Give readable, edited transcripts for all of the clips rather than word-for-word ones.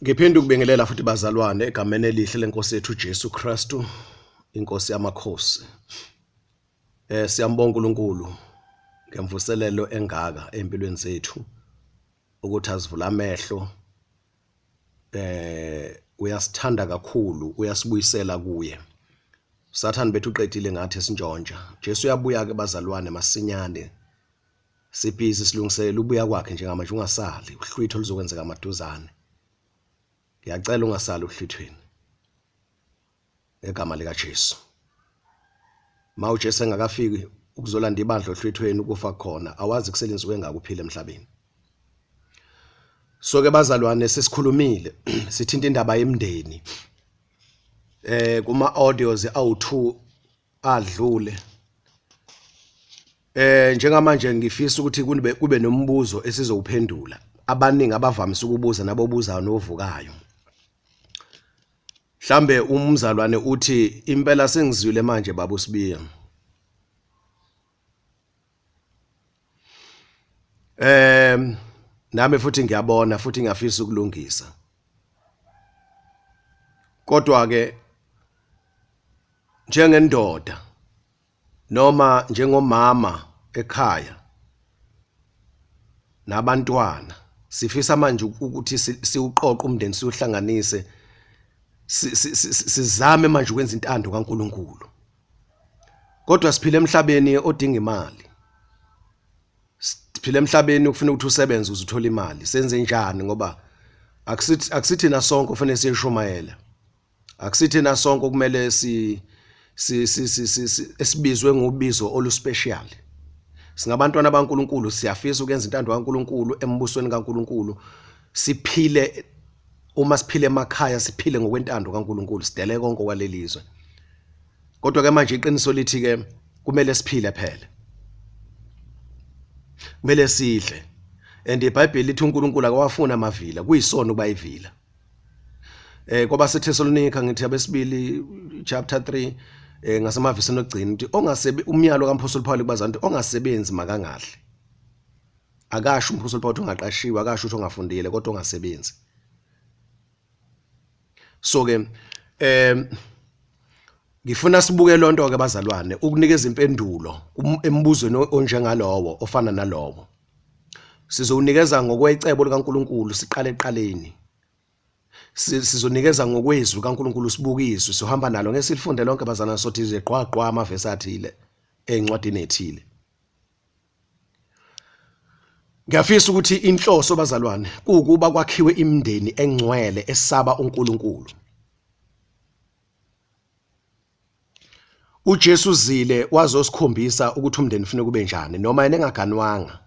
Ngiphinde ukubingelela futhi bazalwane egameni elihle lenkosi yethu Jesu Kristu, inkosi yamakhosi. Siyambonga uNkulunkulu ngemvuselelo engaka empilweni zethu ukuthi asivula amehlo uyasithanda kakhulu uyasibuyisela kuye. Sathane bethu uqedile ngathi esintshontsha. Jesu uyabuya ke bazalwane masinyane. Sibhizi silungiselela ubuya kwakhe njengamanje ungasali uhlwitho luzokwenzeka maduzane. Ngiyacela ungasali uhlwithweni. Ngegama lika Jesu. Ma uJesu engakafiki ukuzolanda ibandla ohlwithweni ukufa khona awazi kusele insuku engaka uphile emhlabeni. So ke bazalwane sesikhulumile sithinta indaba yemndeni. Kuma audios awu2 adlule. Njengamanje ngifisa ukuthi kube nombuzo esizowuphendula. Abaningi abavamise ukubuza nabobuzayo novukayo. Mhlambe umzalwane uthi impela sengizwile manje baba uSibiya. Nami futhi ngiyabona futhi ngiyafisa ukulungisa. Kodwa ke njengendoda noma njengomama ekhaya nabantwana sifisa manje ukuthi siwuqoqe umndeni siwuhlanganise sizame manje ukwenza intando kaNkuluNkulu. Kodwa siphila emhlabeni odinga imali. Siphila emhlabeni ukufuna ukuthi usebenze uze uthole imali. Senze njani ngoba akusithina sonke ofanele siyishumayela. Akusithina sonke okumele si si si si esibizwe ngobizo oluspecial. Singabantwana baNkuluNkulu siyafisa ukwenza intando kaNkuluNkulu embusweni kaNkuluNkulu. Siphile uma siphile emakhaya siphile ngokwentando kaNkuluNkulu sidele konke kwalelizwe. Kodwa ke manje iqiniso lithi ke kumele siphile phela. Kumele sidle. And iBhayibheli lithi uNkulunkulu akawafuna amavila, kuyisono ukuba ivila. KwabaseThesalonika ngithi abesibili chapter 3 ngasemavisini okugcina ukuthi ongasebe umyalo kaMphostoli Paul kubazana ukuthi ongasebenzi makangadli. Akasho uMphostoli Paul ukuthi ungaqashiwe, akasho ukuthi ongafundile kodwa ongasebenzi. So ke ngifuna sibuke lonto ke bazalwane ukunikeza impendulo embuzweni onjengalowo ofana nalowo. Sizowunikeza ngokwecebo likaNkuluNkulu siqale eqaleni. Sizonikeza ngokwezwi kaNkuluNkulu sibukiswe sizohamba nalo ngeke silifunde lonke bazalwane sothi nje gqwa gqwa amavesi athile encwadini ethile. Ngiyafisa ukuthi inhloso bazalwane kuwukuba kwakhiwe imindeni engcwele esaba uNkulunkulu. uJesu uzile wazosikhombisa ukuthi umndeni ufuna kube njani noma yena engaganwanga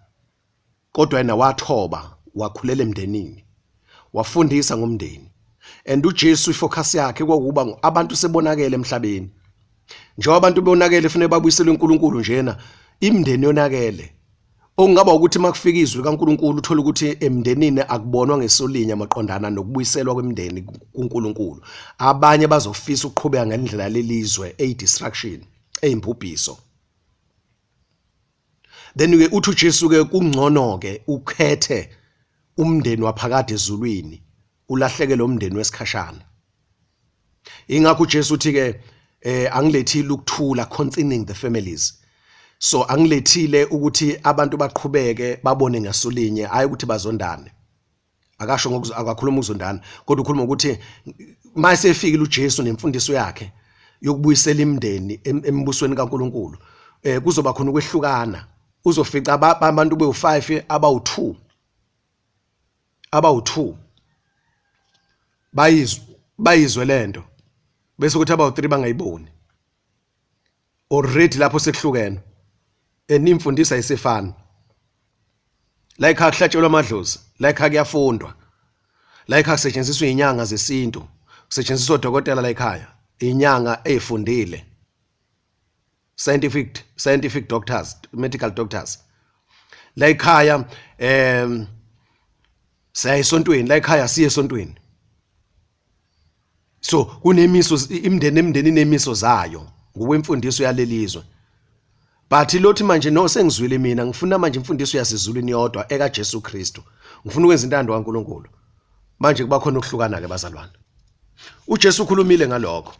kodwa yena wathoba wakhulela emndenini wafundisa ngomndeni. And uJesu ifocus yakhe kwakuba abantu sebonakele emhlabeni. Njengoba abantu bonakele kufanele babuyiselwe uNkulunkulu njena imindeni yonakele. Okungaba ukuthi makufika izwi kaNkuluNkulu uthola ukuthi emndenini akubonwa ngesolinye maqondana nokubuyiselwa kwemindeni kuNkulunkulu. Abanye bazofisa ukuqhubeka ngendlela lelizwe eyi destruction, eyimbubhiso. Then ke uthi uJesu ke kungcono ke ukhethe umndeni waphakade ezulwini ulahleke lo mndeni wesikhashana. Ingakho uJesu uthi ke angilethile ukuthula concerning the families. So angilethile ukuthi abantu baqhubeke babone ngasolinye hayi ukuthi bazondane. Akasho akakhuluma ukuzondana kodwa ukhuluma ukuthi mase efikile uJesu nemfundiso yakhe yokubuyisela imindeni embusweni kaNkuluNkulu kuzoba khona ukwehlukana. Uzofica abantu bewu5 abawu2 abawu2 bayizwe lento bese kuthi abawu3 bangayiboni. Already lapho sekuhlukene enimfundisa isifana la ekhaya kuhlatshelwa amadlozi, la ekhaya kuyafundwa, la ekhaya kusetshenziswa izinyanga zesintu, kusetshenziswa odokotela la ekhaya, inyanga ezifundile, scientific doctors, medical doctors. La ekhaya siya esontweni, la ekhaya siye esontweni. So kunemiso imindeni emindeni inemiso zayo ngokwemfundiso yalelizwe. But lothi manje no sengizwile mina ngifuna manje imfundiso yasezulwini yodwa eka Jesu Kristu. Ngifuna ukwenza intando kaNkuluNkulu. Manje kuba khona ukuhlukana ke bazalwane. uJesu ukhulumile ngalokho.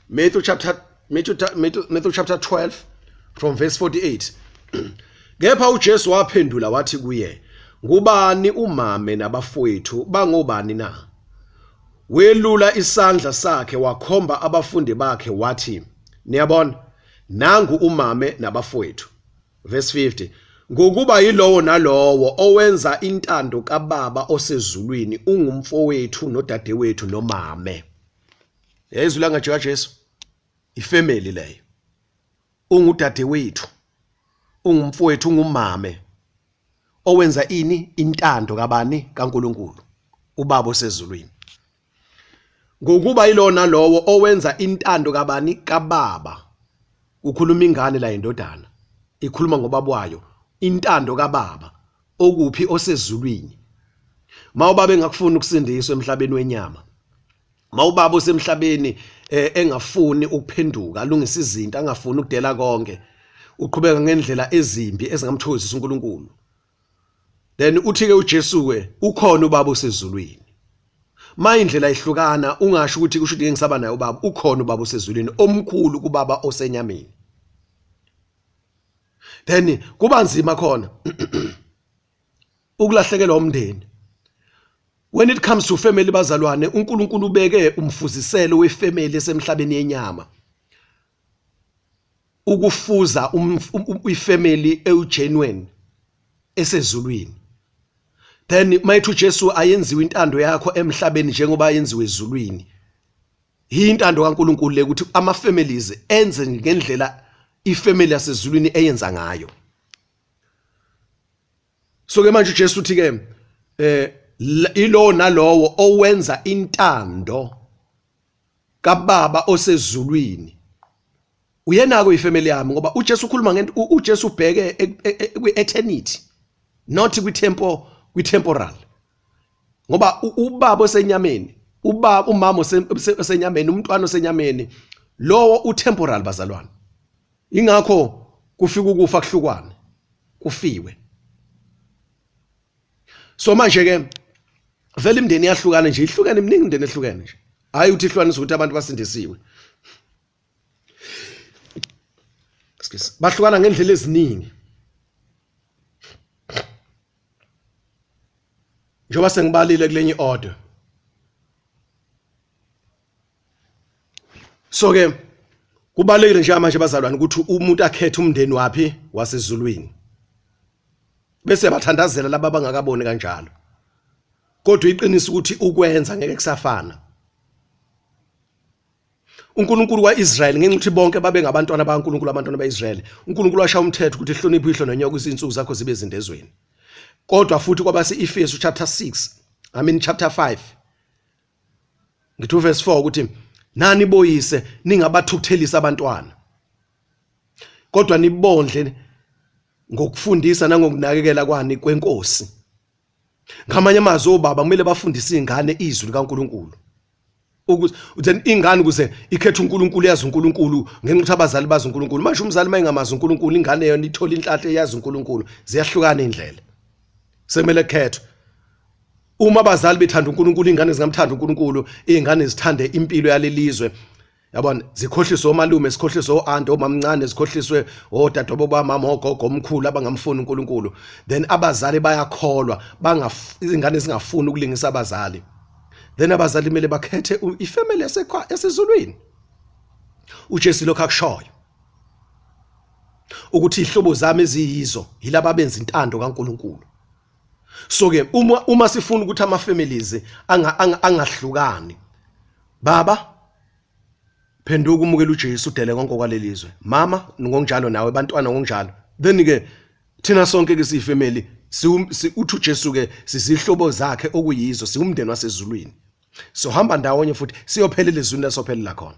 Matthew chapter 12 from verse 48. Kepha uJesu waphendula wathi kuye, ngubani umame nabafowethu bangobani na? Welula isandla sakhe wakhomba abafundi bakhe wathi, niyabona, nangu umame nabafowethu. Verse 50. Ngokuba yilowo nalowo owenza intando kaBaba osezulwini ungumfowethu nodadewethu nomame. Yayizwi langa nje kaJesu. Ifamily leyo. Ungudadewethu, ungumfowethu, ungumame owenza ini? Intando kabani? KaNkulunkulu, uBaba osezulwini. Ngokuba yilona lowo owenza intando kabani? KaBaba. Ukhuluma ingane la indodana ikhuluma ngobaba wayo, intando kaBaba okuphi? Osezulwini. Mawubaba engakufuni ukusindiswa emhlabeni wenyama, mawubaba osemhlabeni engafuni ukuphenduka alungise izinto, angafuni ukudela konke, uqhubeka ngendlela ezimbi ezingamthokozisa uNkulunkulu, then uthi ke uJesu ke ukhona ubaba osezulwini. Ma indlela ihlukana, ungasho ukuthi kusho ukuthi ngisaba naye ubaba, ukhona ubaba osezulwini omkhulu kubaba osenyameni. Then kuba nzima khona ukulahlekelwa umndeni. When it comes to family bazalwane, uNkulunkulu ubeke umfuziselo wefamily esemhlabeni yenyama ukufuza ifamily ewugenuine esezulwini. Then mayithi uJesu ayenziwe intando yakho emhlabeni njengoba yenziwe ezulwini. Intando kaNkulunkulu le ukuthi ama families enze ngendlela ifamily yasezulwini eyenza ngayo. So ke manje uJesu uthi ke ilo nalowo owenza intando kaBaba osezulwini uyenako ifamily yami, ngoba uJesu ukhuluma ngento, uJesu ubheke kwi-eternity, not kwi-tempo, kwi-temporal, ngoba ubaba osenyameni, ubaba, umama osenyameni, umntwana osenyameni, lowo utemporal bazalwane. Ingakho kufika ukufa kuhlukwane, kufiwe. So manje ke vele imindeni iyahlukana nje, ihlukene, iminingi imindeni ehlukene nje. Hayi uthi ihlukanisa ukuthi abantu basindisiwe. Excuse. Bahlukana ngendlela eziningi. Njengoba sengibalile kulenye order. So ke kubalekile nje manje bazalwane ukuthi umuntu akhethe umndeni waphi wasezulwini. Bese bathandazela laba abangakaboni kanjalo. Kodwa iqiniso ukuthi ukwenza ngeke kusafana. uNkulunkulu kwaIsrael ngenxa ukuthi bonke babe ngabantwana bakaNkulunkulu, abantwana baIsrael, uNkulunkulu washaya umthetho ukuthi hlonipha uyihlo nonyoko izinsuku zakho zibe zindezweni. Kodwa futhi kwabase Efesu chapter 6, I mean chapter 5, ngithi verse 4 ukuthi nani boyise ningabathukuthelisa abantwana, kodwa nibondle ngokufundisa nangokunakekela kwani kwenkosi. Ngamanye amazwi obaba kumele bafundise izingane izwi likaNkulunkulu, ukuze then ingane ukuze ikhethe uNkulunkulu, yazi uNkulunkulu ngenxa ukuthi abazali bazi uNkulunkulu. Manje umzali mayengamazi uNkulunkulu, ingane yona ithola inhlanhla eyazi uNkulunkulu, ziyahlukana indlela. Sekumele kukhethwe. Uma abazali bethanda uNkulunkulu, ingane zingamthanda uNkulunkulu, izingane zithande impilo yalelizwe. Yabona, zikhohliswe omalume, zikhohliswe o-anti, omamncane, zikhohliswe odadewabo bamama, ogogo, omkhulu abangamfuni uNkulunkulu. Then abazali bayakholwa, izingane zingafuni ukulingisa abazali. Then abazali kumele bakhethe ifamily yasezulwini. uJesu lokho akushoyo ukuthi ihlobo zami eziyizo yilaba abenza intando kaNkulunkulu. So ke uma sifuna ukuthi ama families angahlukani, baba phenduka umukele uJesu udele konke kwalelizwe, mama ngokunjalo nawe, bantwana ngokunjalo. Then ke thina sonke ke siyifamily, uthi uJesu ke sizihlobo zakhe okuyizo, siwumndeni wasezulwini, sohamba ndawonye futhi siyophelela ezulwini lasophelela khona.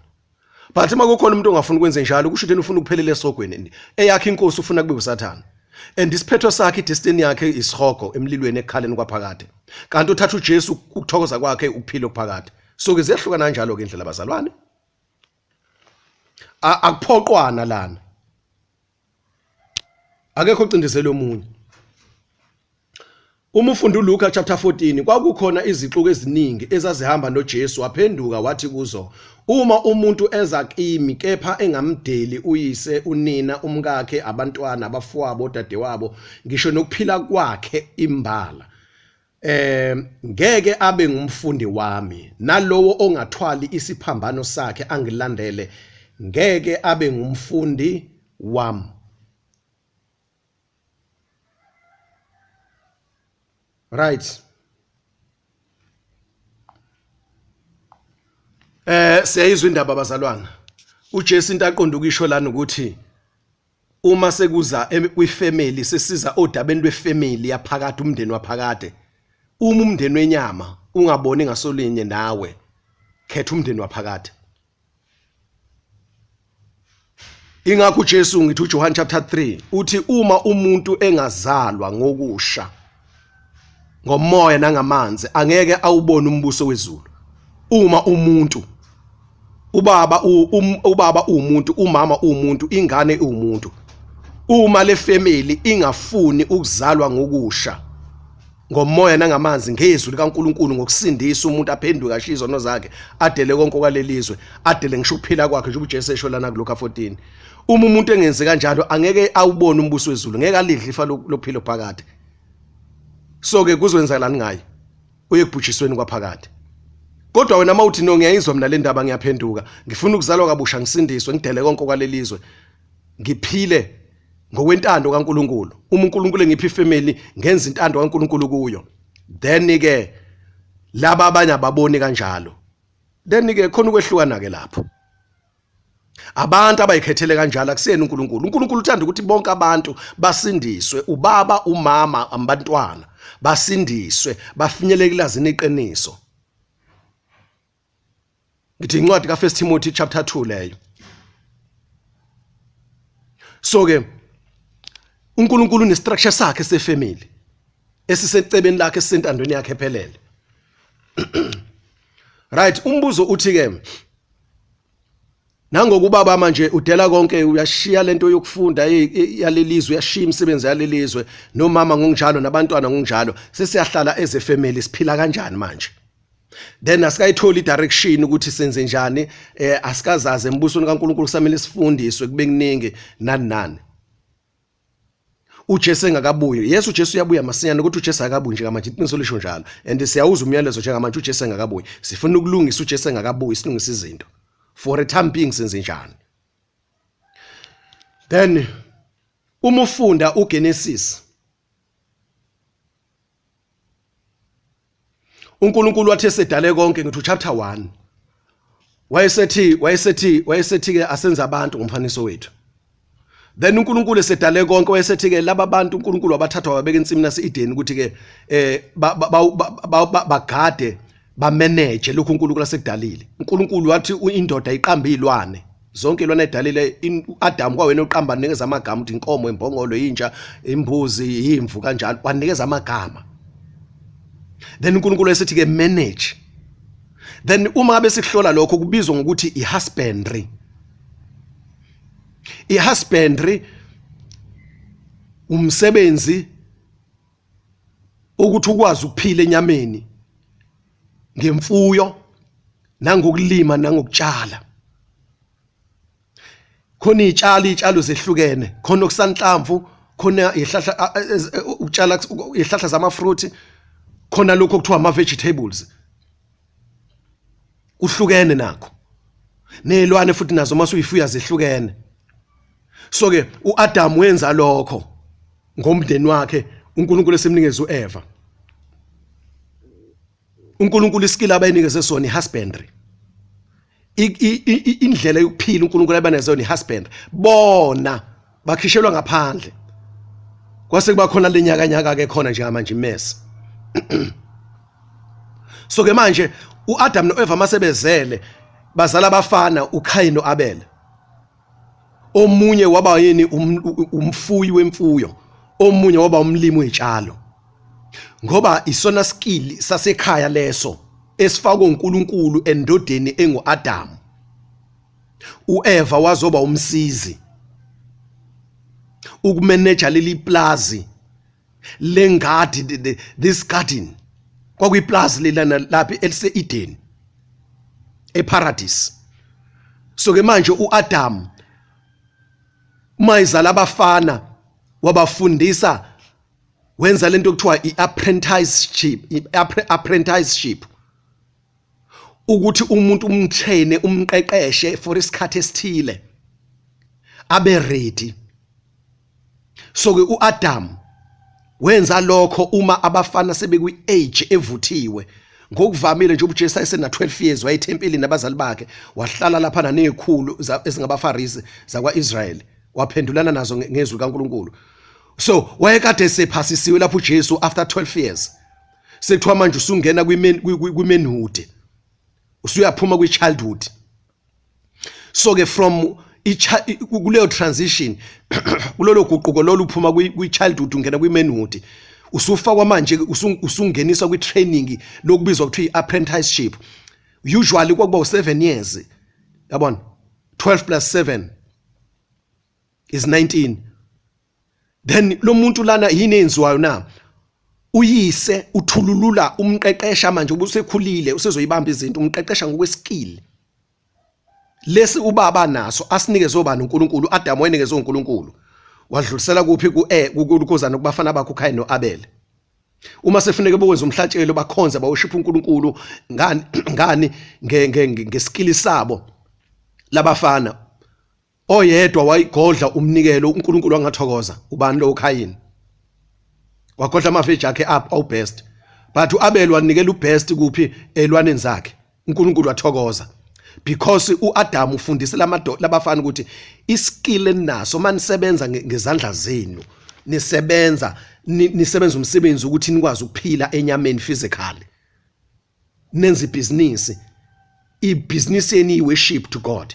But uma kukhona umuntu ongafuni ukwenze njalo, kusho ukuthi ufuna ukuphelela esihogweni, eyakhe inkosi ufuna kube uSathane, and isiphetho sakhe, idestiny yakhe isihogo emlilweni ekukhaleni kwaphakade, kanti uthatha uJesu ukuthokoza kwakhe ukuphila okuphakade. So ke ziyahlukana kanjalo ke indlela bazalwane, akuphoqwana lana, akekho ocindezela omunye. Uma ufunda uLuka chapter 14 kwakukhona izixuku eziningi ezazihamba noJesu waphenduka wathi kuzo uma umuntu eza kimi kepha engamdeli uyise unina umkakhe abantwana abafowabo odadewabo ngisho nokuphila kwakhe imbala eh ngeke abe ngumfundi wami nalowo ongathwali isiphambano sakhe angilandele ngeke abe ngumfundi wami. Right. Eh siyayizwa indaba bazalwana. uJesu into aqonda ukisho lana ukuthi uma sekuza kwifamily sesiza odabeni lwefamily yaphakade umndeni waphakade. Uma umndeni wenyama ungaboni ngasolinye nawe khetha umndeni waphakade. Ingakho uJesu ngithi uJohn chapter 3 uthi uma umuntu engazalwa ngokusha ngomoya nangamanzi angeke awubone umbuso wezulu. Uma umuntu ubaba um, ubaba umuntu umama umuntu ingane umuntu uma le family ingafuni ukuzalwa ngokusha ngomoya nangamanzi ngezwi likaNkuluNkulu ngokusindisa umuntu aphenduke ashiye izono zakhe adele konke okwalelizwe adele ngisho ukuphila kwakhe njengoba uJesu esho lana kuLuka 14 uma umuntu engenzi kanjalo angeke awubone umbuso wezulu ngeke alidle ifa lokuphila phakade so ke kuzwenzakalani ngaye uye kubhujisweni kwaphakade kodwa wena uma uthi no ngiyayizwa mina le ndaba ngiyaphenduka ngifuna ukuzalwa kabusha ngisindiswe ngidele konke okwalelizwe ngiphile ngokwentando kaNkuluNkulu uma uNkulunkulu engipha ifamily ngenza intando kaNkuluNkulu kuyo then ke laba abanye ababoni kanjalo then ke khona ukwehlukana ke lapho abantu abayikhethele kanjalo akusiyena uNkulunkulu uNkulunkulu uthanda ukuthi bonke abantu basindiswe ubaba umama abantwana basindiswe bafinyelele kulazini iqiniso ngithi incwadi ka 1 Timothy chapter 2 leyo so ke uNkulunkulu une structure sakhe sefamily esisecebeni lakhe esisentandweni yakhe ephelele right umbuzo uthi ke Nangokubaba manje udela konke uyashiya lento yokufunda yalelizwe uyashiya imisebenzi yalelizwe nomama ngokunjalo nabantwana ngokunjalo sesiyahlala as a family siphila kanjani manje then asikayitholi direction ukuthi senze njani eh asikazazi embusweni kaNkuluNkulu kusamele sifundiswe kube kuningi nani nani uJesu engakabuyi yes uJesu uyabuya masinyane kodwa uJesu akabuyi njengamanje iqiniso lisho njalo and siyawuza umyalezo njengamanje uJesu engakabuyi sifuna ukulungisa uJesu engakabuyi silungisa izinto for a time being senze njani then uma ufunda uGenesis uNkulunkulu wathi esedale konke ngithi chapter 1 wayesethi wayesethi wayesethi ke asenze abantu ngomfaniso wethu then uNkulunkulu esedale konke wayesethi ke laba bantu uNkulunkulu wabathatha wababeka ensimini yase-Eden ukuthi ke eh bagade bamanage lokhu uNkulunkulu asekudalile uNkulunkulu wathi indoda iqamba izilwane zonke ilwane edalile uAdam kwawena oqamba nikeza amagama ukuthi inkomo imbongolo inja imbuzi imvu kanjalo wanikeza amagama then uNkulunkulu esithi ke manage then uma ngabe sikuhlola lokho kubizwa ngokuthi ihusbandry ihusbandry umsebenzi ukuthi ukwazi ukuphila enyameni ngemfuyo nangokulima nangokutshala khona iy'tshalo iy'tshalo zehlukene khona okusanhlamvu khona ihlahla ukutshala ihlahla zamafruit khona lokho okuthiwa ama-vegetables kuhlukene nakho nezilwane futhi nazo uma usuyifuya zehlukene so ke uAdam wenza lokho ngomndeni wakhe uNkulunkulu esemnikeza uEva uNkulunkulu iskill abayinikeze sona ihusbandry indlela yokuphila uNkulunkulu abanezo yona ihusband bona bakhishelwa ngaphandle kwase kuba khona lenyaka nyaka ke khona njengamanje imess so ke manje uAdam noEva masebezele bazala abafana uKain noAbel omunye waba yini um, umfuyi wemfuyo omunye waba umlimi wezitshalo ngoba isona skill sasekhaya leso esifakwe uNkulunkulu endodeni enguAdam uEva wazoba umsizi ukumeneja leli plazi Lengadi, this garden kwakuyiplaza lelana lapha elise-Eden, eparadise. So ke manje uAdam uma izala abafana wabafundisa, wenza lento okuthiwa i-apprenticeship, i-apprenticeship ukuthi umuntu umtraine, umqeqeshe for isikhathi esithile, abe ready. So ke uAdam wenza lokho uma abafana sebekwi age evuthiwe. Ngokuvamile nje uJesu ayesena 12 years, wayethempelini nabazali bakhe, wahlala lapha nezikhulu ezingabafarisi zakwaIsrael, waphendulana nazo ngezwi kaNkuluNkulu. So wayekade sephasisiwe lapho uJesu after 12 years. Sekuthiwa manje usungena kwi-manhood, usuyaphuma kwi-childhood. So ke from kuleyo transition, kulolo guquko lolu, uphuma kwi-childhood ungena kwi-manhood, usufakwa manje, usungeniswa kwi-training lokubizwa kuthiwa i-apprenticeship. Usually kwakuba u-7 years, yabona, 12 plus 7 is 19. Then lo muntu lana yini eyenziwayo na? Uyise uthululula, umqeqesha manje, ubusekhulile, usezoyibamba izinto, umqeqesha ngokweskill lesi ubaba naso asinikeze obani? uNkulunkulu. Adam wayenikeze uNkulunkulu, wadlulisela kuphi? Ku kuzana kubafana bakhe uKhayin noAbel. Uma sefuneke bokwenza umhlatshelo, bakhonze, baworship uNkulunkulu ngani? Ngeskill sabo labafana. Oyedwa wayigodla umnikelo, uNkulunkulu wangathokoza. Ubani lo? uKhayini wagodla amaveji akhe up awu best, but uAbel wanikela ubest kuphi? Elwaneni zakhe. uNkulunkulu wathokoza because uAdam ufundise lamadoda, labafana, ukuthi iskill eninaso manisebenza ngezandla zenu, nisebenza, nisebenza umsebenzi ukuthi nikwazi ukuphila enyameni, physically, nenza ibhizinisi, ibhizinisi yeni worship to God.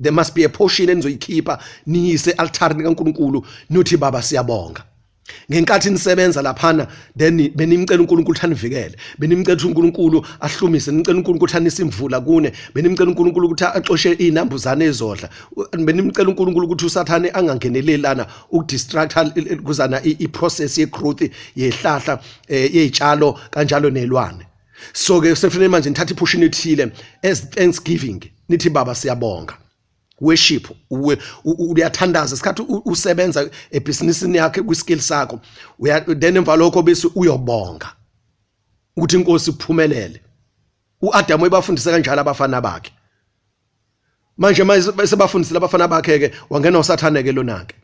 There must be a portion enizoyikhipha niyise altar kaNkuluNkulu, nithi, "Baba, siyabonga." Ngenkathi nisebenza laphana, then benimcela uNkulunkulu ukuthi anivikele, benimcela ukuthi uNkulunkulu ahlumise, nimcela uNkulunkulu ukuthi anise imvula kune, benimcela uNkulunkulu ukuthi axoshe izinambuzane ezodla, benimcela uNkulunkulu ukuthi uSathane angangeneleli lana ukudistracta kuzana i-process ye-growth yehlahla, yezitshalo kanjalo nelwane. So ke sefanele manje nithathe iportion ethile as thanksgiving, nithi, "Baba, siyabonga." Worship, uyathandaza isikhathi usebenza ebhizinisini yakhe, kwiskill sakho, then emva lokho bese uyobonga ukuthi inkosi iphumelele. uAdam wayebafundisa kanjalo abafana bakhe. Manje mase bafundisile abafana bakhe ke, wangena uSathane ke lonake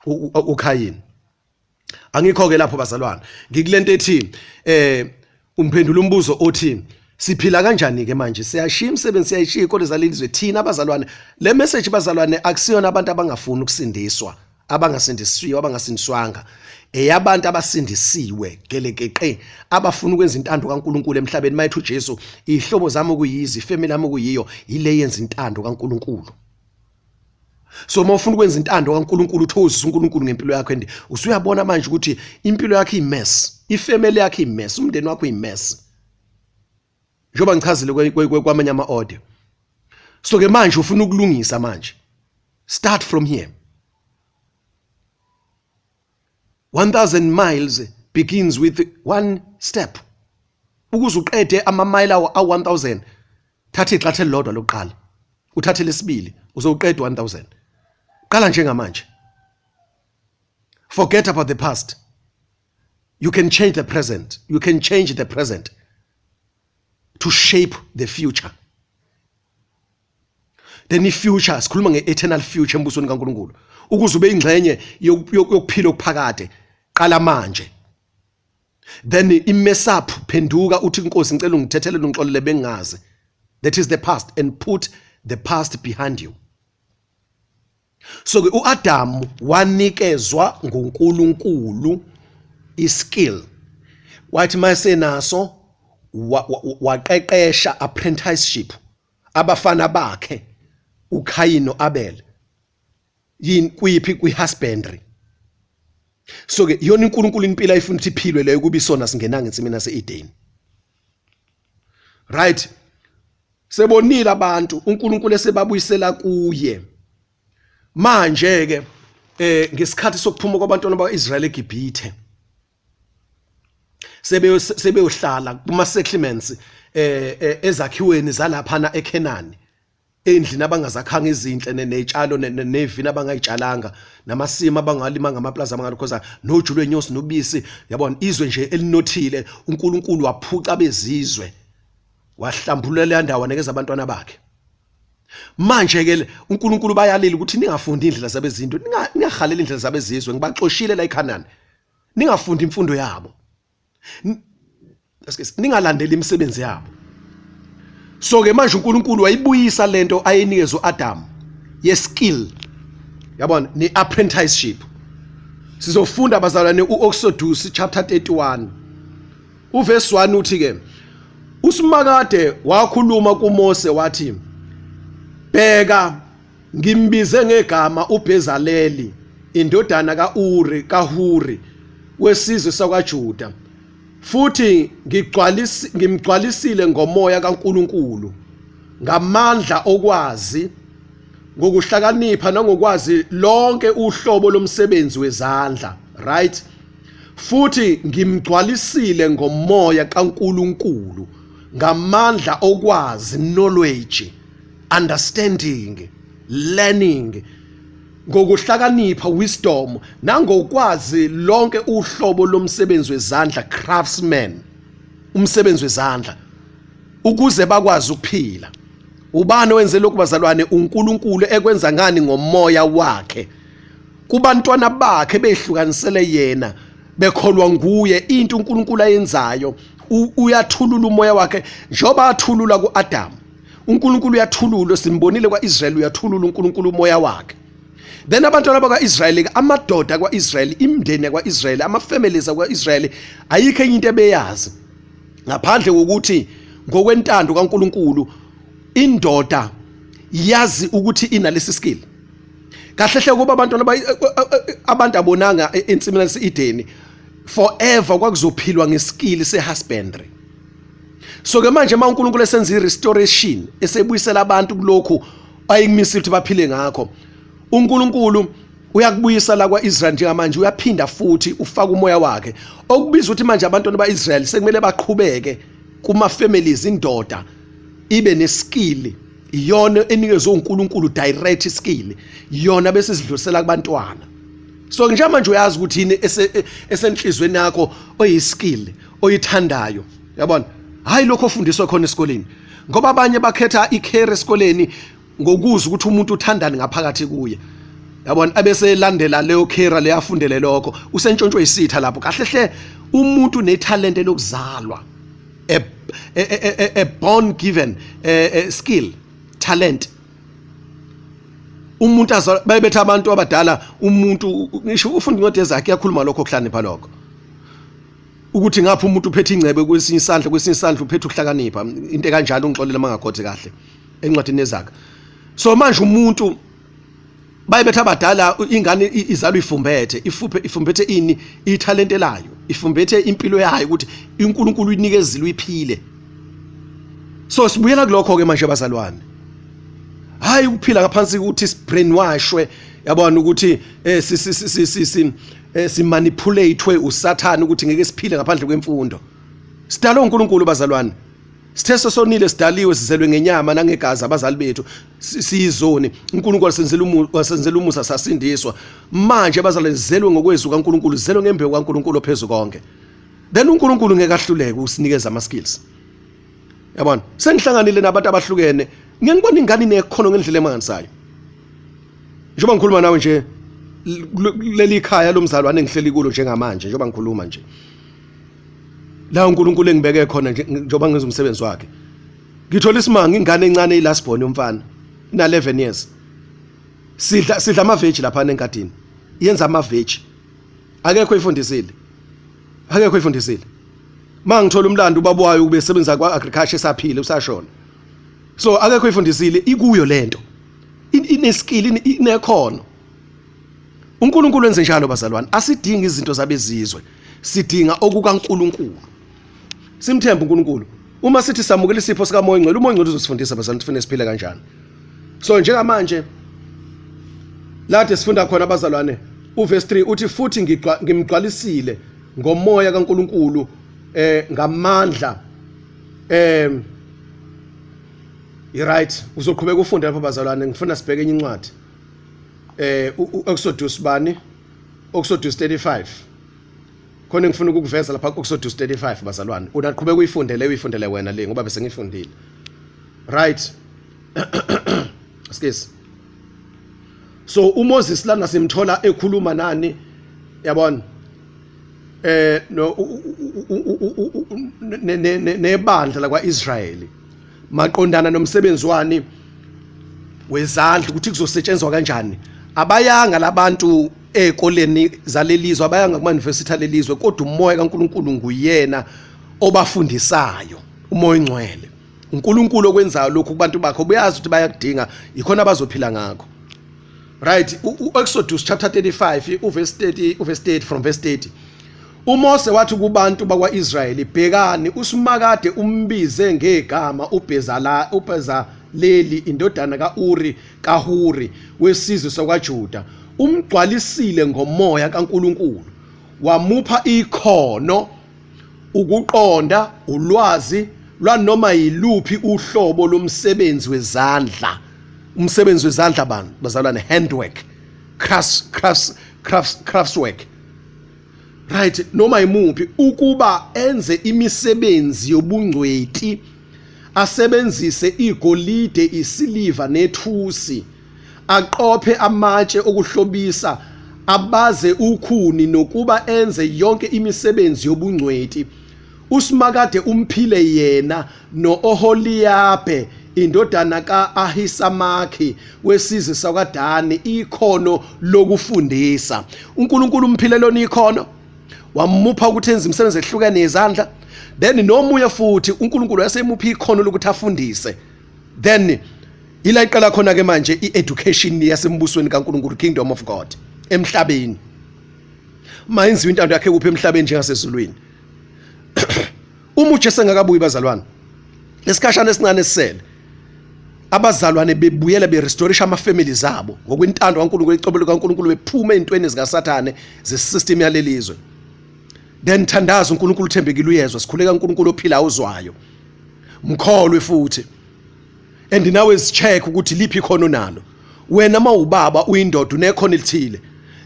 uKhayini. Angikho ke lapho bazalwane, ngikulento ethi umphendula umbuzo othi siphila kanjani ke manje. Siyashiya imisebenzi, siyayishiya ikole zalelizwe thina abazalwane. Le message, bazalwane, akusiyona abantu abangafuni ukusindiswa, abangasindisiwe, abangasindiswanga, eyabantu abasindisiwe gelekeqe, abafuna ukwenza intando kaNkuluNkulu emhlabeni. Mayethi uJesu, "Ihlobo zami okuyizi, ifamily yami okuyiyo yile yenza intando kaNkuluNkulu." So uma ufuna ukwenza intando kaNkuluNkulu, uthokozisa uNkulunkulu ngempilo yakho, and usuyabona manje ukuthi impilo yakho iyimess, ifamily yakho iyimess, umndeni wakho uyimess, njengoba ngichazile kwamanye ama-audio. So ke manje ufuna ukulungisa manje, start from here. 1000 miles begins with one step. Ukuze uqede amamayila awu-1000, thatha igxathu elilodwa lokuqala, uthathe lesibili, uzowuqeda 1000. Qala njengamanje. Forget about the past. You can change the present. You can change the present to shape the future. Then i-future, sikhuluma nge-eternal future embusweni kaNkulunkulu. Ukuze ube ingxenye yokuphila okuphakade, qala manje. Then i-mess up, phenduka, uthi, "Inkosi, ngicela ungithethelele, ungixolele, bengazi." That is the past, and put the past behind you. So ke uAdam wanikezwa nguNkulunkulu iskill, wathi masenaso waqeqesha, apprenticeship, abafana bakhe uKhayin noAbel. Yini? Kuyiphi? Kwi-husbandry. So ke iyona uNkulunkulu impilo ayifuna ukuthi iphilwe leyo, kuba isona singenanga ensimini yase-Eden, right? Sebonile abantu, uNkulunkulu esebabuyisela kuye manje ke. Ngesikhathi sokuphuma kwabantwana bakwaIsrael eGibhithe, sebeyohlala kuma settlements ezakhiweni zalaphana eKhenani, endlini abangazakhanga izinhle, nezitshalo nevini abangayitshalanga, namasimi abangalima, ngamaplaza abangalokhoza, noju lwenyosi nobisi, yabona, izwe nje elinothile. UNkulunkulu waphuca abezizwe, wahlambululela ndawo, wanikeza abantwana bakhe. Manje ke uNkulunkulu bayalile ukuthi ningafundi indlela zabezinto, ningahaleli indlela zabezizwe, ngibaxoshile la eKhanani, ningafundi imfundo yabo, ningalandeli imisebenzi yabo. So ke manje uNkulunkulu wayibuyisa lento ayinikezwe uAdam ye-skill, yabona, ne-apprenticeship. Sizofunda, bazalwane, uExodus chapter 31 uverse 1. Uthi ke, uSimakade wakhuluma kuMose wathi, "Bheka, ngimbize ngegama uBezaleli indodana kaUri kaHuri wesizwe sakwaJuda, futhi ngimgcwalisile ngomoya kaNkuluNkulu, ngamandla okwazi, ngokuhlakanipha nangokwazi lonke uhlobo lomsebenzi wezandla." Right? Futhi ngimgcwalisile ngomoya kaNkuluNkulu, ngamandla okwazi, knowledge, understanding, learning, ngokuhlakanipha, wisdom, nangokwazi lonke uhlobo lomsebenzi wezandla, craftsman, umsebenzi wezandla, ukuze bakwazi ukuphila. Ubani owenze lokhu, bazalwane? UNkulunkulu. Ekwenza ngani? Ngomoya wakhe kubantwana bakhe behlukanisele yena, bekholwa nguye. Into uNkulunkulu ayenzayo, uyathulula umoya wakhe njengoba athulula kuAdam. uNkulunkulu uyathulula, simbonile kwaIsrael, uyathulula uNkulunkulu umoya wakhe. Then abantwana bakwaIsrael, amadoda kwaIsrael, imindeni yakwaIsrael, ama-families akwaIsrael, ayikho enye into ebeyazi ngaphandle kokuthi ngokwentando kaNkulunkulu indoda yazi ukuthi inalesi skill. Kahle hle, kuba abantwana abantu abonanga ensimini yase-Edeni, forever kwakuzophilwa ngeskill se-husbandry. So ke manje uma uNkulunkulu esenza i-restoration, esebuyisela abantu kulokhu ayikumisile ukuthi baphile ngakho, uNkulunkulu uyakubuyisa la kwa-Israel. Njengamanje uyaphinda futhi ufaka umoya wakhe, okubiza ukuthi manje abantwana ba-Israel sekumele baqhubeke kuma-families, indoda ibe neskill iyona enikezwe uNkulunkulu, direct skill yona, bese sidlulisela kubantwana. So njengamanje uyazi ukuthi yini esenhlizweni yakho oyiskill oyithandayo, yabona, hayi lokho ofundiswa khona esikoleni, ngoba abanye bakhetha icareer esikoleni ngokuza ukuthi umuntu uthandani ngaphakathi kuye, yabona, abese landela leyo career leyo, afundele lokho, usentshontshwe isitha lapho. Kahle hle, umuntu netalent lokuzalwa, a born given a skill, talent. Umuntu azalwa, bayebetha abantu abadala, umuntu ngisho ufunda incwadi ezakhe, iyakhuluma lokho kuhlakanipha lokho, ukuthi ngapha umuntu uphethe ingcebe kwesinye isandla, kwesinye isandla uphethe ukuhlakanipha, into ekanjalo. Ungixolele mangagodzi kahle encwadini ezakhe. So manje umuntu, bayebetha abadala, ingane izalwa ifumbethe, ifuphe, ifumbethe ini? Ithalente layo, ifumbethe impilo yayo, ukuthi uNkulunkulu uyinikezile uyiphile. So sibuyela kulokho ke manje, bazalwane, hayi ukuphila ngaphansi ukuthi sibrainwashwe, yabona, ukuthi si si si si si simanipulatwe uSathane ukuthi ngeke siphile ngaphandle kwemfundo. Sidalwe uNkulunkulu, bazalwane. Sithe sesonile, sidaliwe, sizelwe ngenyama nangegazi, abazali bethu siyizoni. uNkulunkulu wasenzela umusa, wasenzela umusa, sasindiswa. Manje, abazalwane, sizelwe ngokwezwi kaNkulunkulu, sizelwe ngembewu kaNkulunkulu ophezulu konke. Then uNkulunkulu ngeke ahluleke ukusinikeza ama skills, yabona. Sengihlanganile nabantu abahlukene, ngeke ngibone ingane inekhono ngendlela emangalisayo. Njengoba ngikhuluma nawe nje, leli khaya lomzalwane engihleli kulo njengamanje, njengoba ngikhuluma nje la, uNkulunkulu engibeke khona nje njengoba ngenza umsebenzi wakhe, ngithola isimanga, ingane encane, ilast born yomfana, ina 11 years, sidla ama veg lapha engadini, yenza ama veg. Akekho ifundisile, akekho ifundisile. Mangithola umlando, ubaba wayo ubesebenza kwa agriculture esaphile, usashona. So akekho ifundisile, ikuyo lento, ineskill, inekhono. uNkulunkulu wenze njalo, bazalwane. Asidingi izinto zabezizwe, sidinga okukaNkulunkulu. Simthembe uNkulunkulu. Uma sithi samukela isipho sikaMoya oNgcwele, uMoya oNgcwele uzosifundisa, bazalwane, ukuthi siphile kanjani. So njengamanje Lade sifunda khona abazalwane uverse 3 uthi futhi ngimgcwalisile ngomoya kaNkuluNkulu ngamandla right uzoqhubeka ufunde lapho bazalwane ngifuna sibheke enye incwadi Exodus bani Exodus 35 khona ngifuna ukukuveza lapha ku-Exodus 35 bazalwane unaqhubeka uyifunde le uyifundele wena le ngoba bese ngifundile right excuse so uMoses lana simthola ekhuluma nani yabona no nebandla lakwaIsrayeli maqondana nomsebenzi wani wezandla ukuthi kuzosetshenzwa kanjani abayanga labantu ezikoleni zalelizwe abayanga kuma university alelizwe kodwa umoya kaNkuluNkulu nguyena obafundisayo umoya ongcwele uNkulunkulu okwenzayo lokhu kubantu bakhe ubuyazi ukuthi bayakudinga yikhona abazophila ngakho right uExodus chapter 35 uverse 30 uverse 30 from verse 30 uMose wathi kubantu bakwaIsrayeli bhekani uSimakade umbize ngegama uBhezala uBhezaleli indodana kaUri kaHuri wesizwe sakwaJuda umgcwalisile ngomoya kaNkuluNkulu wamupha ikhono ukuqonda ulwazi lwanoma yiluphi uhlobo lomsebenzi wezandla umsebenzi wezandla bantu bazalwane handwork crafts crafts crafts craftswork right noma imuphi ukuba enze imisebenzi yobungcweti asebenzise igolide isiliva nethusi aqophe amatshe okuhlobisa abaze ukhuni nokuba enze yonke imisebenzi yobungcweti uSimakade umphile yena noOholiyabe indodana kaAhisamaki wesizwe sakwaDani ikhono lokufundisa uNkulunkulu umphile lona ikhono wamupha ukuthi enze imisebenzi ehlukene yezandla then nomuye futhi uNkulunkulu wasemupha ikhono lokuthi afundise then ila iqala khona ke manje i-education yasembusweni kaNkulunkulu kingdom of God emhlabeni mayenziwe intando yakhe kuphi emhlabeni njengasezulwini uma uJesu engakabuyi bazalwane lesikhashana esincane esisele abazalwane bebuyela berestorisha ama-families abo ngokwentando kaNkulunkulu icebo likaNkulunkulu bephume ey'ntweni zikaSathane zesystem yalelizwe then thandaza uNkulunkulu uthembekile uyezwa sikhuleka uNkulunkulu ophilayo uzwayo mkholwe futhi and nawe zicheck ukuthi liphi ikhono nalo wena uma ubaba uyindoda unekhono elithile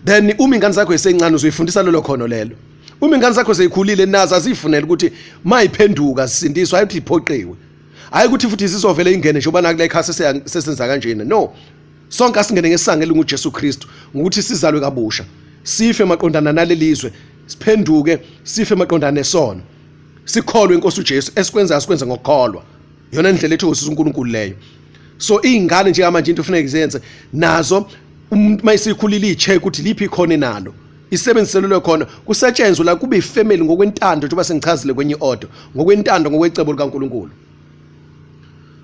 then uma ingane zakho isencane uzoyifundisa lelo khono lelo uma ingane zakho seyikhulile nazo aziyifunele ukuthi mayiphenduka zisindiswa hayi ukuthi iphoqiwe hayi ukuthi futhi zizovele ingene njengoba nakule ekhaya sesenza kanjena no sonke asingene ngesango elinguJesu Kristu ngokuthi sizalwe kabusha sife maqondana nalelizwe siphenduke sife maqondana nesono sikholwe inkosi uJesu esikwenzayo sikwenza ngokukholwa yona indlela ethokozisa uNkulunkulu leyo so izingane njengamanje into ofuneka izenze nazo umuntu mayisikhulile icheck ukuthi liphi ikhona enalo isebenzise lelo khona kusetshenzwe la kube ifamily ngokwentando njengoba sengichazile kwenye order ngokwentando ngokwecebo likaNkulunkulu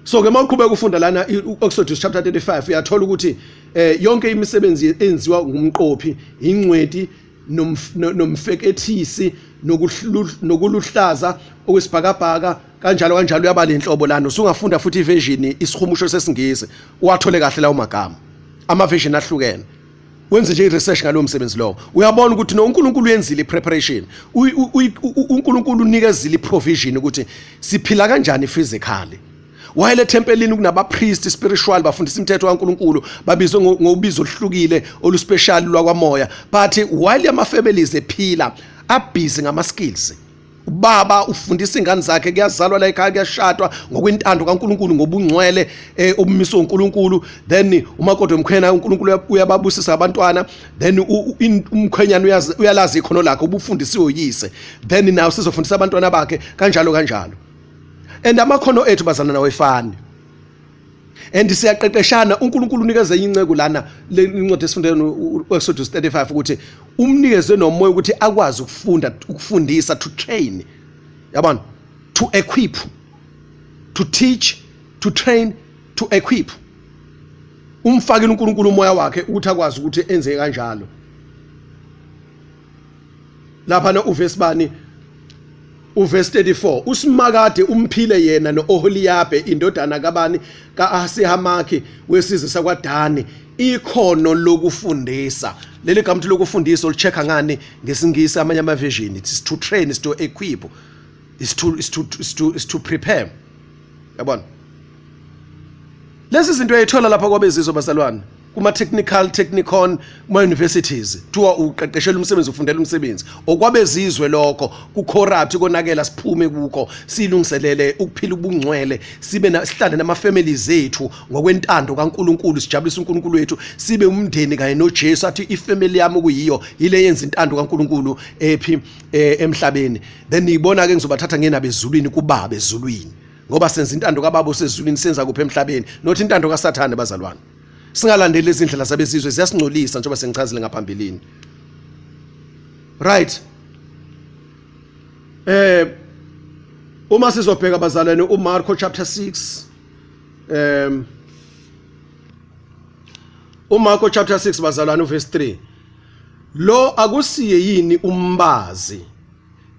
so ke mawuqhubeka ufunda lana uExodus chapter 35 uyathola ukuthi yonke imisebenzi enziwa ngumqophi ingcweti nomfekethisi nokuluhlaza okwesibhakabhaka kanjalo kanjalo uyaba lenhlobo lana usungafunda futhi iversion isihumusho sesingisi uwathole kahle lawo magama ama version ahlukene wenze nje i-research ngalowo msebenzi lowo uyabona ukuthi no uNkulunkulu uyenzile i-preparation uNkulunkulu unikezile i-provision ukuthi siphila kanjani physically wayele ethempelini kunabapriest spiritual bafundisa imithetho kaNkulunkulu babizwe ngobizo oluhlukile oluspecial lwakwamoya but while ama families ephila abusy ngama skills ubaba ufundisa ingane zakhe kuyazalwa la ekhaya kuyashadwa ngokwentando kaNkuluNkulu ngobungcwele obumiswe uNkulunkulu then umakoti wemkhwena uNkulunkulu uyababusisa abantwana then umkhwenyana uyalazi ikhono lakhe ubufundisiwe uyise then nawe sizofundisa abantwana bakhe kanjalo kanjalo and amakhono ethu bazana nawo efani and siyaqeqeshana uNkulunkulu unikeze inceku lana le incwadi esifundeni uExodus 35 ukuthi umnikeze nomoya ukuthi akwazi ukufunda ukufundisa to train yabona to equip to teach to train to equip umfakile uNkulunkulu umoya wakhe ukuthi akwazi ukuthi enze kanjalo lapha no uverse bani uverse 34 uSimakade umphile yena noOholiyabe indodana kabani kaAsihamaki wesizwe sakwaDani Ikhono lokufundisa, leli gama ukuthi lokufundisa olucheck-a ngani ngesiNgisi amanye ama-version, it is to train, is to equip, is to prepare. Yabona lezi zinto uyayithola lapha kwabezizwe bazalwane, kuma-technical, technikon, kuma-universities, kuthiwa uqeqeshela umsebenzi, ufundela umsebenzi okwabezizwe. Lokho ku-corrupt, konakela. Siphume kukho, silungiselele ukuphila ubungcwele, sibe sihlale nama-families ethu ngokwentando kaNkulunkulu, sijabulise uNkulunkulu wethu, sibe umndeni kanye noJesu. Athi ifamily yami okuyiyo yile yenza intando kaNkulunkulu ephi emhlabeni. Then ngibona-ke ngizobathatha ngenabo ezulwini, kubaba ezulwini, ngoba senza intando kababa osezulwini. Senza kuphi? Emhlabeni, not intando kaSathane. Bazalwane, singalandeli lezi ndlela zabezizwe, ziyasingcolisa, njengoba sengichazile ngaphambilini. Right, uma sizobheka bazalwane uMarko chapter 6, uMarko chapter 6 bazalwane, uverse 3, lo akusiye yini umbazi,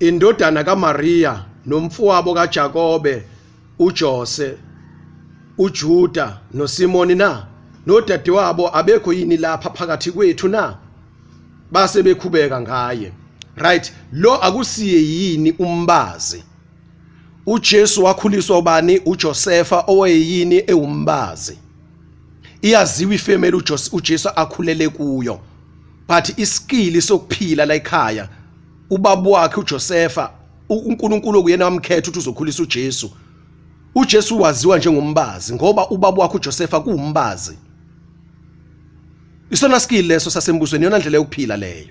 indodana kaMaria, nomfowabo kaJakobe, uJose, uJuda noSimoni na? Nodadewabo abekho yini lapha phakathi kwethu na? Base bekhubeka ngaye. Right, lo akusiye yini umbazi? uJesu wakhuliswa ubani? UJosefa, owayeyini? Ewumbazi. Iyaziwa ifamily uJesu akhulele kuyo, but iskill sokuphila la ekhaya, ubaba wakhe uJosefa, uNkulunkulu okuyena wamkhetha ukuthi uzokhulisa uJesu. uJesu waziwa njengombazi ngoba ubaba wakhe uJosefa kuwumbazi. Isona skill leso sasembusweni, iyona ndlela yokuphila leyo.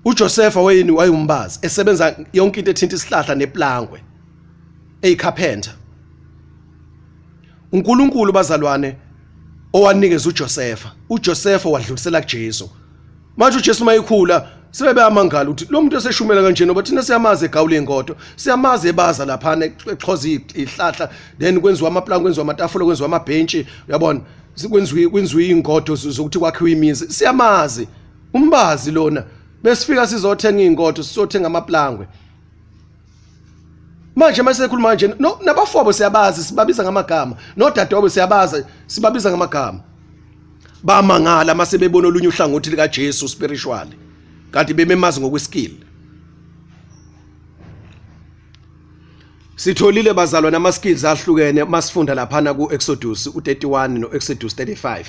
uJosefa wayini? Wayumbazi, esebenza yonke into ethinta isihlahla neplangwe, eyicarpenter. uNkulunkulu bazalwane owanikeza uJosefa, uJosefa wadlulisela kuJesu. Manje uJesu mayikhula, sebebe amangala ukuthi lo muntu eseshumela kanje, ngoba thina siyamazi egawula ingodo, siyamazi ebaza laphana, exhoza ihlahla, then kwenziwa amaplank, kwenziwa amatafula, kwenziwa amabhentshi, uyabona, kwenziwa ingodo zokuthi kwakhiwe imizi. Siyamazi umbazi lona, besifika sizothenga ingodo, sizothenga amaplangwe. Manje mase ekhuluma manje, no, nabafowabo siyabazi, sibabiza ngamagama, nodadewabo siyabazi, sibabiza ngamagama. Bamangala mase bebona olunye uhlangothi likaJesu spiritually, kanti bememazi ngokweskill. Sitholile bazalwa nama skills ahlukene masifunda laphana ku Exodus u31 no Exodus 35.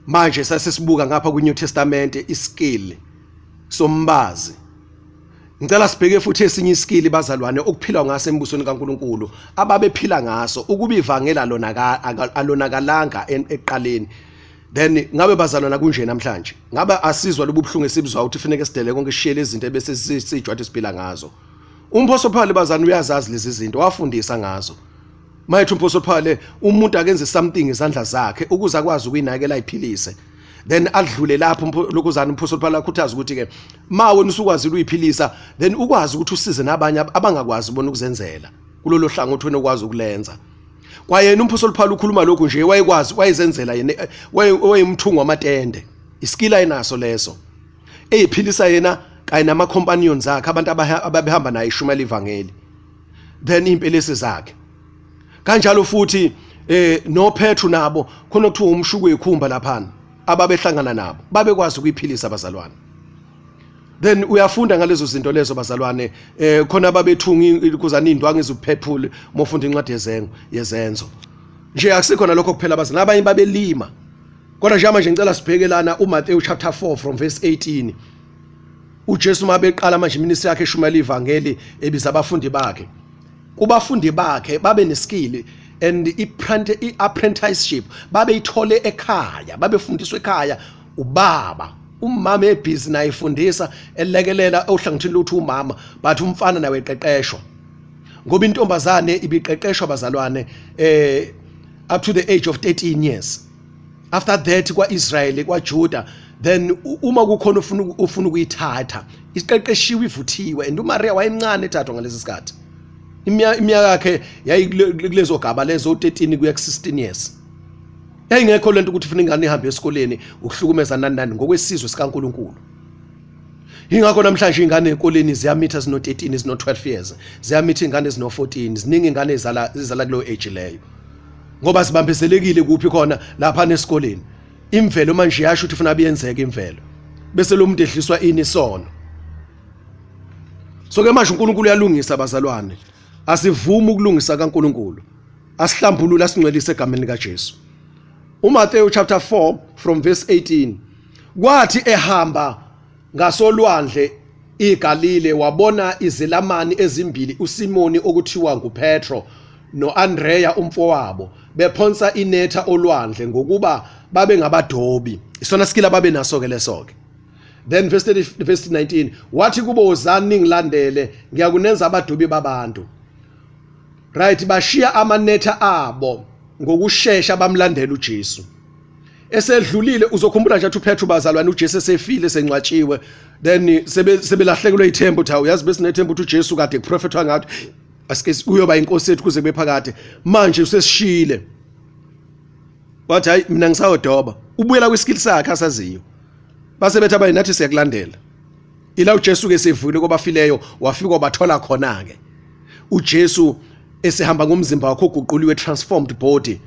Manje sasesibuka ngapha ku New Testament iskill sombazi. Ngicela sibheke futhi esinye iskill bazalwane okuphilwa ngaso embusweni kaNkuluNkulu, ababephila ngaso ukuba ivangela lona alonakalanga ekuqaleni. Then ngabe bazalwana kunje namhlanje, ngabe asizwa lobu buhlungu esibuzwa ukuthi kufuneka sidele konke, sishiyele izinto ebese sijwathe siphila ngazo. Umphoso Paul bazana uyazazi lezi zinto, wafundisa ngazo. Mayethi umphoso Paul, umuntu akenze something izandla zakhe ukuze akwazi ukuyinakela, ayiphilise, then adlule lapho lokuzana. Umphoso Paul akhuthaza ukuthi ke ma wena usukwazile uyiphilisa, then ukwazi ukuthi usize nabanye abangakwazi bona ukuzenzela kulolo hlangothi wena okwazi ukulenza. Kwayena umpostoli Paul ukhuluma lokhu nje, wayekwazi, wayezenzela yena, wayemthungo wamatende, iskill ayinaso leso, eyiphilisa yena kanye nama companions akhe, abantu ababehamba naye ishumayela ivangeli, then impelesi zakhe kanjalo futhi. NoPetru nabo khona kuthiwa umshuko wekhumba laphana ababehlangana nabo, babekwazi ukuyiphilisa abazalwane. Then uyafunda ngalezo zinto lezo bazalwane, khona babethunga kuzana indwangu eziphephule uma ufunda incwadi yezengo yezenzo nje. Akusikhona lokho kuphela bazalwane, abanye babelima. Kodwa nje manje ngicela sibheke lana uMathewu chapter 4 from verse 18. uJesu mabeqala manje iministry yakhe, eshumayela ivangeli, ebiza abafundi bakhe. Kubafundi bakhe babe neskill and i-apprenticeship babeyithole ekhaya, babefundiswa ekhaya, ubaba, umama ebhizi naye efundisa, elekelela ohlangothini lokuthi umama, but umfana nawe eqeqeshwa, ngoba intombazane ibiqeqeshwa bazalwane up to the age of 13 years. After that kwaIsrael, kwaJuda, then uma kukhona ufuna ukuyithatha, isiqeqeshiwe, ivuthiwe. And uMaria wayemncane ethathwa ngalesi sikhathi, iminyaka yakhe yayikulezo gaba lezo 13 kuya ku 16 years. Yayingekho lento ukuthi ufuna ingane ihambe esikoleni, ukuhlukumeza nani nani ngokwesizwe sikaNkuluNkulu. Ingakho namhlanje ingane ezikoleni ziyamitha zino 13, zino 12 years, ziyamitha ingane zino 14, ziningi ingane ezala kuleyo age leyo. Ngoba sibambezelekile kuphi khona lapha nesikoleni. Imvelo manje yasho ukuthi ufuna biyenzeke imvelo. Bese lo muntu edliswa ini isono. So ke manje uNkulunkulu uyalungisa bazalwane. Asivumi ukulungisa kaNkulunkulu. Asihlambulule asingcwelise egameni likaJesu. UMathewu chapter 4 from verse 18. Kwathi ehamba ngasolwandle iGalile wabona izelamani ezimbili uSimoni okuthiwa nguPetro noAndreya umfowabo bephonsa inetha olwandle ngokuba babengabadobi. Isona skill ababe naso ke leso ke. Then verse 30, verse 19 wathi kubo wozani ningilandele ngiyakunenza abadobi babantu. Right, bashiya amanetha abo ngokushesha bamlandela uJesu. Esedlulile uzokhumbula nje athi uPetru bazalwane uJesu esefile sengcwatshiwe then sebelahlekelwe ithemba uthi uyazi besinethemba ukuthi uJesu kade kuprofethwa ngathi asike uyoba inkosi yethu kuze kube phakade manje usesishile. Wathi hayi mina ngisayodoba ubuyela kwiskill sakhe asaziyo. Base bethi abayi nathi siyakulandela. Ila uJesu ke sevukile kwabafileyo wafika wabathola khona ke. uJesu esehamba ngomzimba wakhe oguquliwe transformed body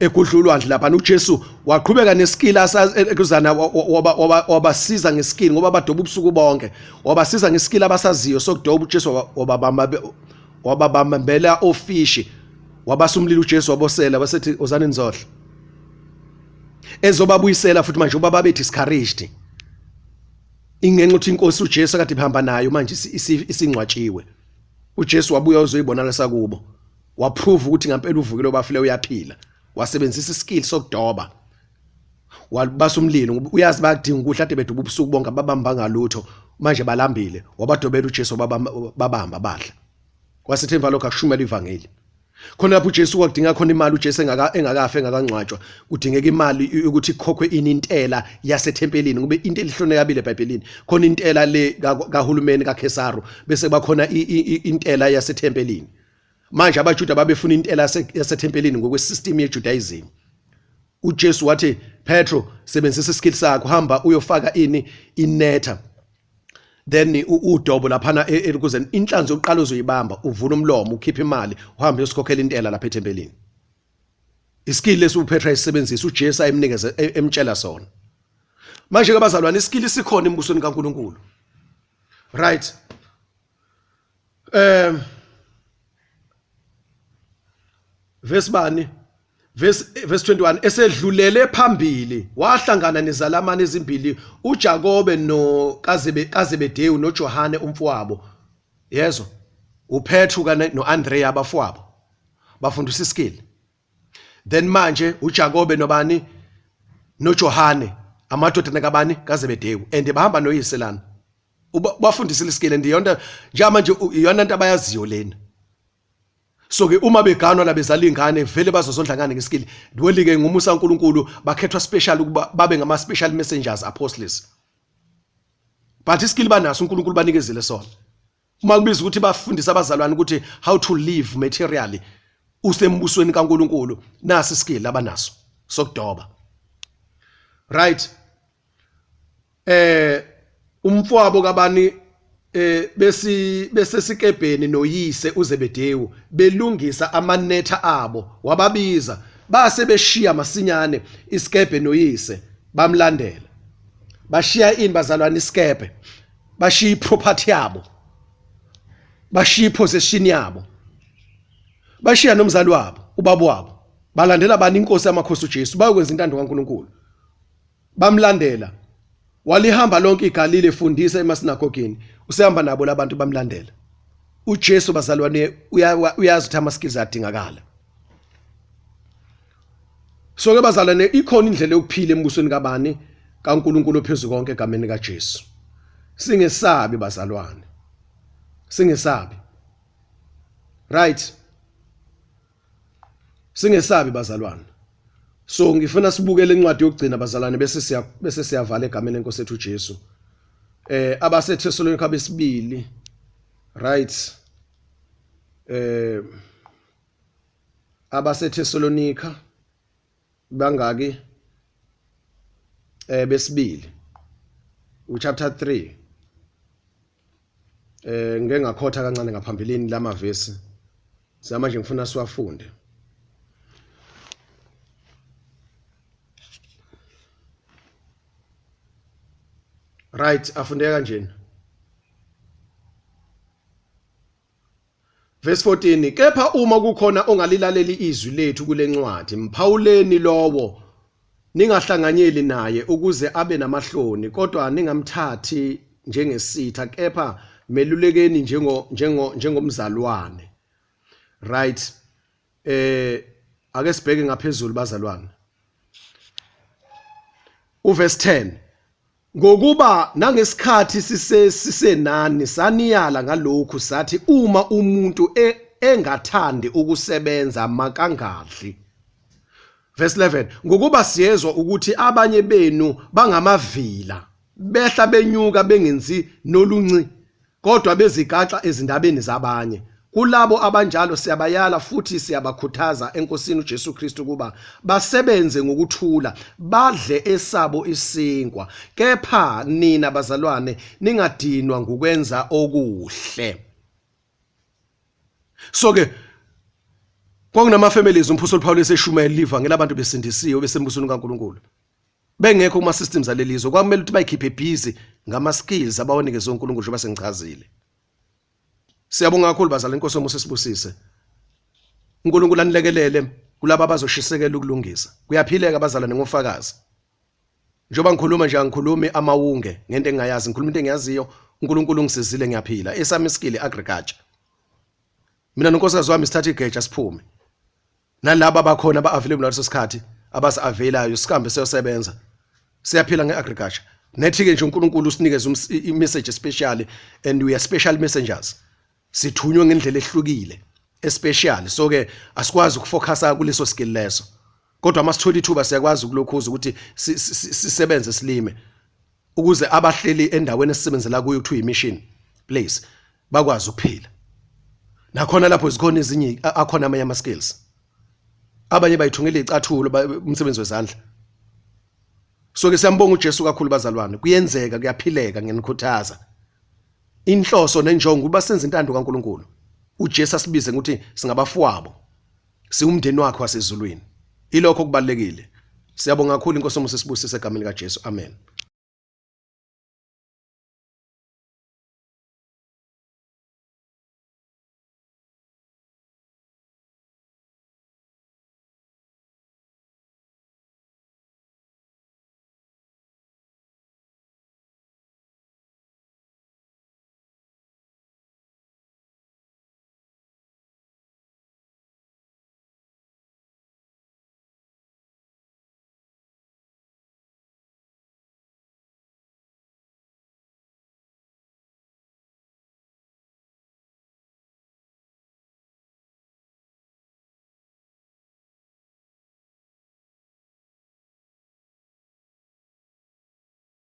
egudla ulwandle lapha uJesu waqhubeka neskill ekuzana wabasiza ngeskill ngoba badoba ubusuku bonke wabasiza ngeskill abasaziyo sokudoba uJesu wababamba wababambela ofishi wabasa umlilo uJesu wabosela wasethi ozani nizodla ezobabuyisela futhi manje ubaba be discouraged ingenxa ukuthi inkosi uJesu akade ihamba nayo manje isingcwatshiwe uJesu wabuya uzoyibonalisa kubo waprove ukuthi ngempela uvukile obafile uyaphila wasebenzisa iskill sokudoba wabasa umlilo ngoba uyazi bayakudinga ukudla ade beduba ubusuku bonke ababamba ngalutho manje balambile wabadobela uJesu babamba badla wasethi emva lokho akushumela ivangeli khona lapho uJesu kwakudinga khona imali uJesu engaka engakafe engakangcwatshwa kudingeka imali ukuthi ikhokhwe ini intela yasethempelini ngoba into elihlonekabile eBhayibhelini khona intela le kahulumeni kaKhesaru bese kuba khona intela yasethempelini manje abaJuda babefuna intela yasethempelini ngokwesystem yeJudaism uJesu wathi Petro sebenzisa iskill sakho hamba uyofaka ini inetha then udobo laphana elukuzeni inhlanzi yokuqala uzoyibamba uvula umlomo ukhipha imali uhambe uyosikhokhela intela lapha ethempelini iskill lesi uPetra ayisebenzisa uJesu ayemnikeze emtshela sona manje ke bazalwane iskill sikhona embusweni kaNkuluNkulu right verse bani verse 21 esedlulele phambili wahlangana nezalamane ezimbili uJakobe no kaZebedeyu noJohane umfowabo yezwa uPetru kane noAndrea abafowabo bafundisa iskill then manje uJakobe nobani noJohane amadodana kabani kaZebedeyu and bahamba noyise lana ubafundisile iskill and iyona njengamanje iyona into abayaziyo lena so ke uma beganwa labezala ingane vele bazozondla ngane ngeskill dweli ke ngumusa kaNkuluNkulu bakhethwa special ukuba babe ngama special messengers apostles but iskill banaso uNkulunkulu banikezile sona uma kubiza ukuthi bafundise abazalwane ukuthi how to live materially usembusweni kaNkuluNkulu nasi iskill abanaso sokudoba right umfowabo kabani besi besesikebheni noyise uZebedewu belungisa amanetha abo wababiza base beshiya masinyane isikebhe noyise bamlandela bashiya ini bazalwane isikebhe bashiya iproperty yabo bashiya ipossession yabo bashiya nomzali wabo ubaba wabo balandela bani inkosi yamakhosi uJesu bayokwenza intando kaNkuluNkulu bamlandela walihamba lonke iGalile efundisa emasinagogeni usehamba nabo labantu bamlandela uJesu bazalwane uyazi ukuthi ama skills adingakala so ke bazalwane ikhona indlela yokuphila embusweni kabani kaNkuluNkulu ophezulu konke egameni kaJesu singesabi bazalwane singesabi right singesabi bazalwane so ngifuna sibukele incwadi yokugcina bazalwane bese siya bese siyavala egameni lenkosi ethu uJesu abaseThesalonika besibili right abaseThesalonika bangaki besibili uchapter 3 ngike ngakhotha kancane ngaphambilini lamavesi samanje ngifuna siwafunde. Right, afundeka kanjena. Verse 14 Kepha uma kukhona ongalilaleli izwi lethu kulencwadi mphawuleni lowo ningahlanganyeli naye ukuze abe namahloni kodwa ningamthathi njengesitha kepha melulekeni njengo njengo njengomzalwane. Right, ake sibheke ngaphezulu bazalwane. Uverse 10 Ngokuba nangesikhathi sisenani saniyala ngalokhu sathi uma umuntu engathandi ukusebenza makangadli. Verse 11 Ngokuba siyezwa ukuthi abanye benu bangamavila behla benyuka bengenzi nolunci kodwa bezigaxa ezindabeni zabanye. Kulabo abanjalo siyabayala futhi siyabakhuthaza eNkosini uJesu Kristu ukuba basebenze ngokuthula, badle esabo isinkwa. Kepha nina bazalwane ningadinwa ngukwenza okuhle. So ke kwakunama families umphostoli Paul eseshumayela ivangeli abantu besindisiwe besembusweni kaNkuluNkulu. Bengekho kuma systems alelizwe kwakumele ukuthi bayikhiphe busy ngama skills abawanikezwe uNkulunkulu njengoba sengichazile. Siyabonga kakhulu bazali, inkosi yomusa isibusise. uNkulunkulu anilekelele kulabo abazoshisekela ukulungisa. Kuyaphileka bazalwane ngofakazi. Njengoba ngikhuluma nje angikhulumi amawunge ngento engingayazi, ngikhuluma into engiyaziyo. uNkulunkulu ungisizile ngiyaphila. Esami skill agriculture. Mina nonkosikazi wami sithatha igeja siphume. Nalabo abakhona aba-available ngaleso sikhathi abasi-availayo sihambe siyosebenza. Siyaphila nge-agriculture. Nethi-ke nje uNkulunkulu usinikeze i-message special and we are special messengers. Sithunywe ngendlela ehlukile especial, so ke asikwazi ukufocusa kuleso skill leso, kodwa uma sithola ithuba siyakwazi ukulokhuza ukuthi sisebenze silime ukuze abahleli endaweni esisebenzela kuyo kuthiwa i-mission place bakwazi ukuphila. Nakhona lapho zikhona ezinye, akhona amanye ama skills. Abanye bayithungela izicathulo, umsebenzi wezandla. So ke siyambonga uJesu kakhulu bazalwane, kuyenzeka, kuyaphileka. Ngiyanikhuthaza, inhloso nenjongo ukuba senze intando kaNkuluNkulu. uJesu asibize ukuthi singabafowabo, siwumndeni wakhe wasezulwini. Ilokho okubalekile. Siyabonga kakhulu, inkosi omusa sibusise egameni likaJesu, amen.